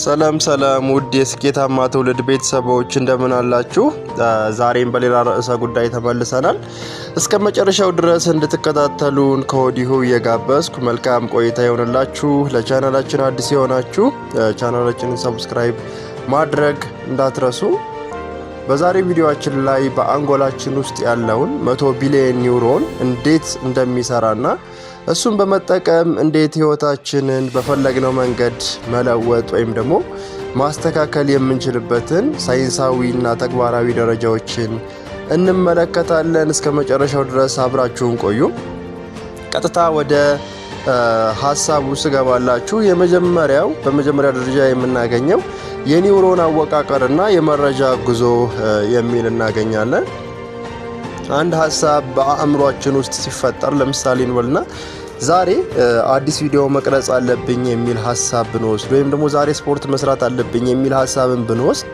ሰላም ሰላም ውድ የስኬታማ ትውልድ ቤተሰቦች፣ እንደምን አላችሁ? ዛሬም በሌላ ርዕሰ ጉዳይ ተመልሰናል። እስከ መጨረሻው ድረስ እንድትከታተሉን ከወዲሁ እየጋበዝኩ መልካም ቆይታ ይሆንላችሁ። ለቻናላችን አዲስ የሆናችሁ ቻናላችንን subscribe ማድረግ እንዳትረሱ። በዛሬ ቪዲዮአችን ላይ በአንጎላችን ውስጥ ያለውን 100 ቢሊዮን ኒውሮን እንዴት እንደሚሰራና እሱን በመጠቀም እንዴት ህይወታችንን በፈለግነው መንገድ መለወጥ ወይም ደግሞ ማስተካከል የምንችልበትን ሳይንሳዊና ተግባራዊ ደረጃዎችን እንመለከታለን። እስከ መጨረሻው ድረስ አብራችሁን ቆዩ። ቀጥታ ወደ ሀሳቡ ስገባላችሁ የመጀመሪያው በመጀመሪያ ደረጃ የምናገኘው የኒውሮን አወቃቀርና የመረጃ ጉዞ የሚል እናገኛለን። አንድ ሀሳብ በአእምሯችን ውስጥ ሲፈጠር፣ ለምሳሌ እንበልና ዛሬ አዲስ ቪዲዮ መቅረጽ አለብኝ የሚል ሀሳብ ብንወስድ ወይም ደግሞ ዛሬ ስፖርት መስራት አለብኝ የሚል ሀሳብን ብንወስድ፣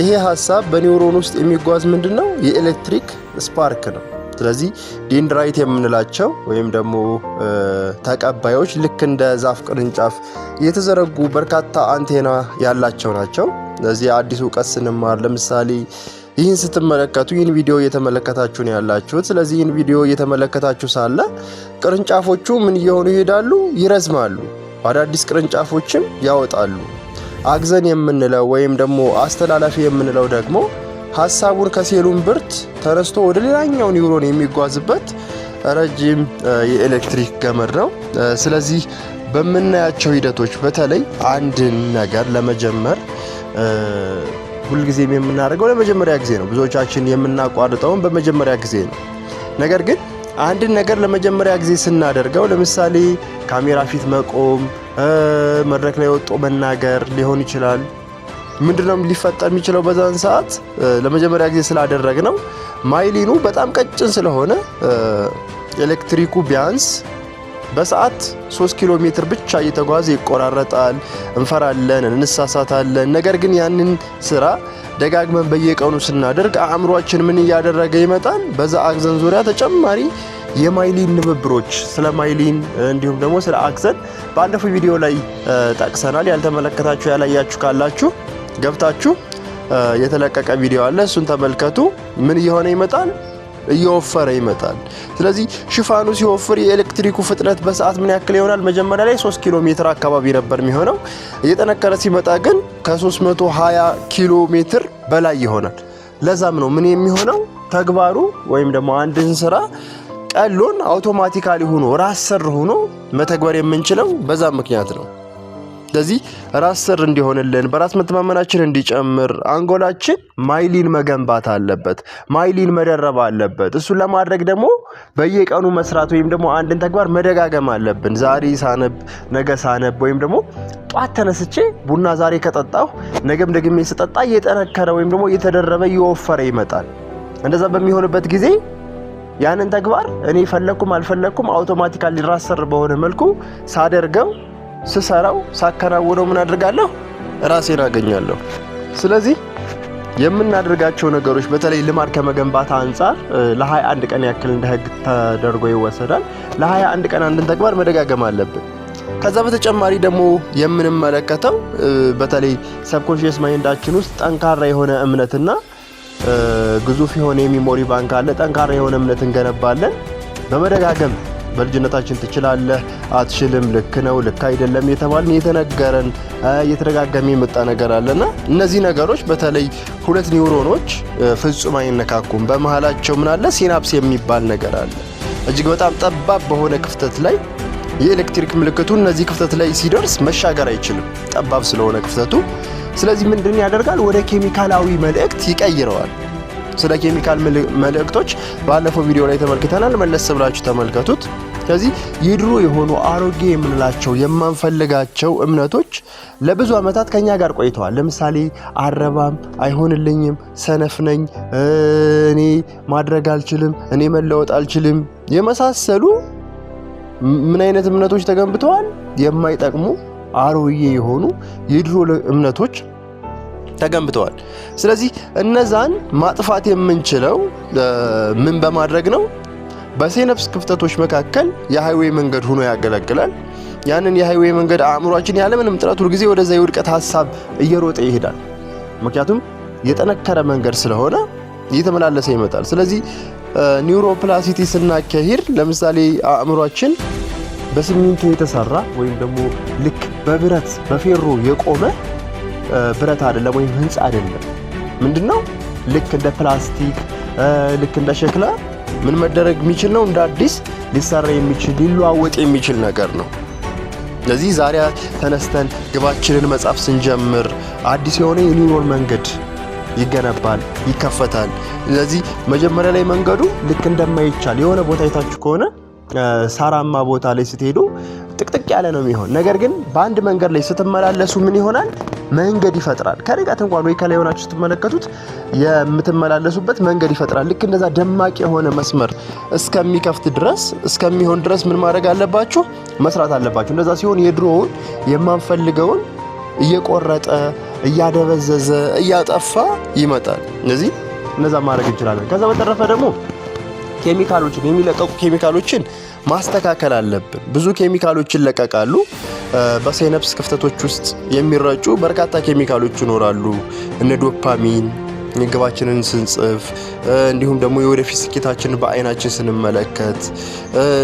ይሄ ሀሳብ በኒውሮን ውስጥ የሚጓዝ ምንድን ነው? የኤሌክትሪክ spark ነው። ስለዚህ dendrite የምንላቸው ወይም ደግሞ ተቀባዮች ልክ እንደ ዛፍ ቅርንጫፍ የተዘረጉ በርካታ አንቴና ያላቸው ናቸው። ስለዚህ አዲስ እውቀት ስንማር፣ ለምሳሌ ይህን ስትመለከቱ፣ ይህን ቪዲዮ እየተመለከታችሁ ነው ያላችሁት። ስለዚህ ይህን ቪዲዮ እየተመለከታችሁ ሳለ ቅርንጫፎቹ ምን እየሆኑ ይሄዳሉ? ይረዝማሉ። አዳዲስ ቅርንጫፎችም ያወጣሉ። Axon የምንለው ወይም ደግሞ አስተላላፊ የምንለው ደግሞ ሀሳቡን ከሴሉ እምብርት ተነስቶ ወደ ሌላኛው ኒውሮን የሚጓዝበት ረጅም የኤሌክትሪክ ገመድ ነው። ስለዚህ በምናያቸው ሂደቶች በተለይ አንድን ነገር ለመጀመር ሁልጊዜም የምናደርገው ለመጀመሪያ ጊዜ ነው። ብዙዎቻችን የምናቋርጠውን በመጀመሪያ ጊዜ ነው። ነገር ግን አንድን ነገር ለመጀመሪያ ጊዜ ስናደርገው፣ ለምሳሌ ካሜራ ፊት መቆም፣ መድረክ ላይ ወጥቶ መናገር ሊሆን ይችላል። ምንድነው ሊፈጠር የሚችለው? በዛን ሰዓት ለመጀመሪያ ጊዜ ስላደረግነው myelin ኑ በጣም ቀጭን ስለሆነ ኤሌክትሪኩ ቢያንስ በሰዓት 3 ኪሎ ሜትር ብቻ እየተጓዘ ይቆራረጣል። እንፈራለን፣ እንሳሳታለን። ነገር ግን ያንን ስራ ደጋግመን በየቀኑ ስናደርግ አእምሯችን ምን እያደረገ ይመጣል? በዛ axon ዙሪያ ተጨማሪ የ myelin ንብብሮች፣ ስለ myelin እንዲሁም ደግሞ ስለ axon ባለፈው ቪዲዮ ላይ ጠቅሰናል። ያልተመለከታችሁ፣ ያላያችሁ ካላችሁ ገብታችሁ የተለቀቀ ቪዲዮ አለ፣ እሱን ተመልከቱ። ምን እየሆነ ይመጣል? እየወፈረ ይመጣል። ስለዚህ ሽፋኑ ሲወፍር የኤሌክትሪኩ ፍጥነት በሰዓት ምን ያክል ይሆናል? መጀመሪያ ላይ 3 ኪሎ ሜትር አካባቢ ነበር የሚሆነው። እየጠነከረ ሲመጣ ግን ከ320 ኪሎ ሜትር በላይ ይሆናል። ለዛም ነው ምን የሚሆነው፣ ተግባሩ ወይም ደግሞ አንድን ስራ ቀሎን automatically ሆኖ ራስ ሰር ሆኖ መተግበር የምንችለው በዛ ምክንያት ነው። ስለዚህ ራስ ሰር እንዲሆንልን፣ በራስ መተማመናችን እንዲጨምር አንጎላችን myelin መገንባት አለበት፣ myelin መደረብ አለበት። እሱን ለማድረግ ደግሞ በየቀኑ መስራት ወይም ደግሞ አንድን ተግባር መደጋገም አለብን። ዛሬ ሳነብ፣ ነገ ሳነብ ወይም ደግሞ ጧት ተነስቼ ቡና ዛሬ ከጠጣሁ ነገም ደግሜ ስጠጣ እየጠነከረ ወይም ደግሞ እየተደረበ እየወፈረ ይመጣል። እንደዛ በሚሆንበት ጊዜ ያንን ተግባር እኔ ፈለግኩም አልፈለግኩም automatically ራስ ሰር በሆነ መልኩ ሳደርገው፣ ስሰራው፣ ሳከናውነው ምን አድርጋለሁ? ራሴን አገኛለሁ። ስለዚህ የምናደርጋቸው ነገሮች በተለይ ልማድ ከመገንባት አንጻር ለ21 ቀን ያክል እንደ ህግ ተደርጎ ይወሰዳል። ለ21 ቀን አንድን ተግባር መደጋገም አለብን። ከዛ በተጨማሪ ደግሞ የምንመለከተው በተለይ subconscious mind ኣችን ውስጥ ጠንካራ የሆነ እምነትና ግዙፍ የሆነ የ memory bank አለ። ጠንካራ የሆነ እምነት እንገነባለን በመደጋገም። በልጅነታችን ትችላለህ፣ አትችልም፣ ልክ ነው፣ ልክ አይደለም የተባልን፣ የተነገረን፣ እየተደጋገመ የመጣ ነገር አለና እነዚህ ነገሮች በተለይ ሁለት ኒውሮኖች ፍጹም አይነካኩም። በመሀላቸው ምን አለ? Synapse የሚባል ነገር አለ። እጅግ በጣም ጠባብ በሆነ ክፍተት ላይ የኤሌክትሪክ ምልክቱ እነዚህ ክፍተት ላይ ሲደርስ መሻገር አይችልም፣ ጠባብ ስለሆነ ክፍተቱ። ስለዚህ ምንድን ያደርጋል? ወደ ኬሚካላዊ መልእክት ይቀይረዋል። ስለ ኬሚካል መልእክቶች ባለፈው ቪዲዮ ላይ ተመልክተናል። መለስ ብላችሁ ተመልከቱት። ስለዚህ የድሮ የሆኑ አሮጌ የምንላቸው የማንፈልጋቸው እምነቶች ለብዙ ዓመታት ከኛ ጋር ቆይተዋል። ለምሳሌ አልረባም፣ አይሆንልኝም፣ ሰነፍ ነኝ፣ እኔ ማድረግ አልችልም፣ እኔ መለወጥ አልችልም የመሳሰሉ ምን አይነት እምነቶች ተገንብተዋል? የማይጠቅሙ አሮጌ የሆኑ የድሮ እምነቶች ተገንብተዋል። ስለዚህ እነዛን ማጥፋት የምንችለው ምን በማድረግ ነው? በ synapse ክፍተቶች መካከል የ highway መንገድ ሆኖ ያገለግላል። ያንን የ highway መንገድ አእምሯችን ያለምንም ጥረት ሁልጊዜ ወደዛ የውድቀት ሀሳብ እየሮጠ ይሄዳል። ምክንያቱም የጠነከረ መንገድ ስለሆነ እየተመላለሰ ይመጣል። ስለዚህ neuroplasticity ስናካሂድ ለምሳሌ አእምሯችን በሲሚንቶ የተሰራ ወይም ደግሞ ልክ በብረት በፌሮ የቆመ ብረት አይደለም ወይም ህንፃ አይደለም። ምንድነው? ልክ እንደ ፕላስቲክ፣ ልክ እንደ ሸክላ ምን መደረግ የሚችል ነው? እንደ አዲስ ሊሰራ የሚችል፣ ሊለዋወጥ የሚችል ነገር ነው። ስለዚህ ዛሬ ተነስተን ግባችንን መጻፍ ስንጀምር አዲስ የሆነ የኒውሮን መንገድ ይገነባል፣ ይከፈታል። ስለዚህ መጀመሪያ ላይ መንገዱ ልክ እንደማይቻል የሆነ ቦታ አይታችሁ ከሆነ ሳራማ ቦታ ላይ ስትሄዱ ጥቅጥቅ ያለ ነው የሚሆን። ነገር ግን በአንድ መንገድ ላይ ስትመላለሱ ምን ይሆናል? መንገድ ይፈጥራል። ከርቀት እንኳን ወይ ከላይ ሆናችሁ ስትመለከቱት የምትመላለሱበት መንገድ ይፈጥራል። ልክ እንደዛ ደማቅ የሆነ መስመር እስከሚከፍት ድረስ፣ እስከሚሆን ድረስ ምን ማድረግ አለባችሁ? መስራት አለባችሁ። እንደዛ ሲሆን የድሮውን የማንፈልገውን እየቆረጠ፣ እያደበዘዘ፣ እያጠፋ ይመጣል። እነዚህ እነዛ ማድረግ እንችላለን። ከዛ በተረፈ ደግሞ ኬሚካሎችን፣ የሚለቀቁ ኬሚካሎችን ማስተካከል አለብን። ብዙ ኬሚካሎች ይለቀቃሉ። በ synapse ክፍተቶች ውስጥ የሚረጩ በርካታ ኬሚካሎች ይኖራሉ። እነ ዶፓሚን ግባችንን ስንጽፍ፣ እንዲሁም ደግሞ የወደፊት ስኬታችንን በአይናችን ስንመለከት፣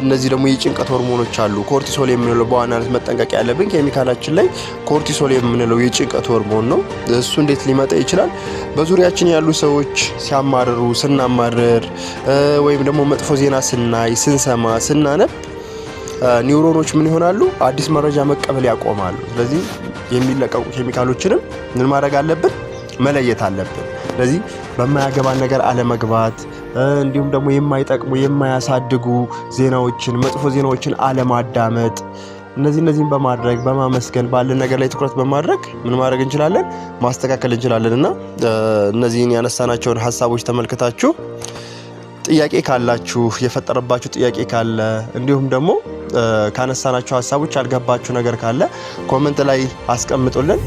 እነዚህ ደግሞ የጭንቀት ሆርሞኖች አሉ። Cortisol የምንለው፣ በዋናነት መጠንቀቅ ያለብን ኬሚካላችን ላይ cortisol የምንለው የጭንቀት ሆርሞን ነው። እሱ እንዴት ሊመጣ ይችላል? በዙሪያችን ያሉ ሰዎች ሲያማርሩ፣ ስናማርር፣ ወይም ደግሞ መጥፎ ዜና ስናይ፣ ስንሰማ፣ ስናነብ ኒውሮኖች ምን ይሆናሉ? አዲስ መረጃ መቀበል ያቆማሉ። ስለዚህ የሚለቀቁ ኬሚካሎችንም ምን ማድረግ አለብን? መለየት አለብን። ስለዚህ በማያገባን ነገር አለመግባት፣ እንዲሁም ደግሞ የማይጠቅሙ፣ የማያሳድጉ ዜናዎችን፣ መጥፎ ዜናዎችን አለማዳመጥ፣ እነዚህን በማድረግ፣ በማመስገን፣ ባለን ነገር ላይ ትኩረት በማድረግ ምን ማድረግ እንችላለን? ማስተካከል እንችላለን። እና እነዚህን ያነሳናቸውን ሀሳቦች ተመልክታችሁ ጥያቄ ካላችሁ፣ የፈጠረባችሁ ጥያቄ ካለ፣ እንዲሁም ደግሞ ካነሳናቸው ሀሳቦች ያልገባችሁ ነገር ካለ comment ላይ አስቀምጡልን።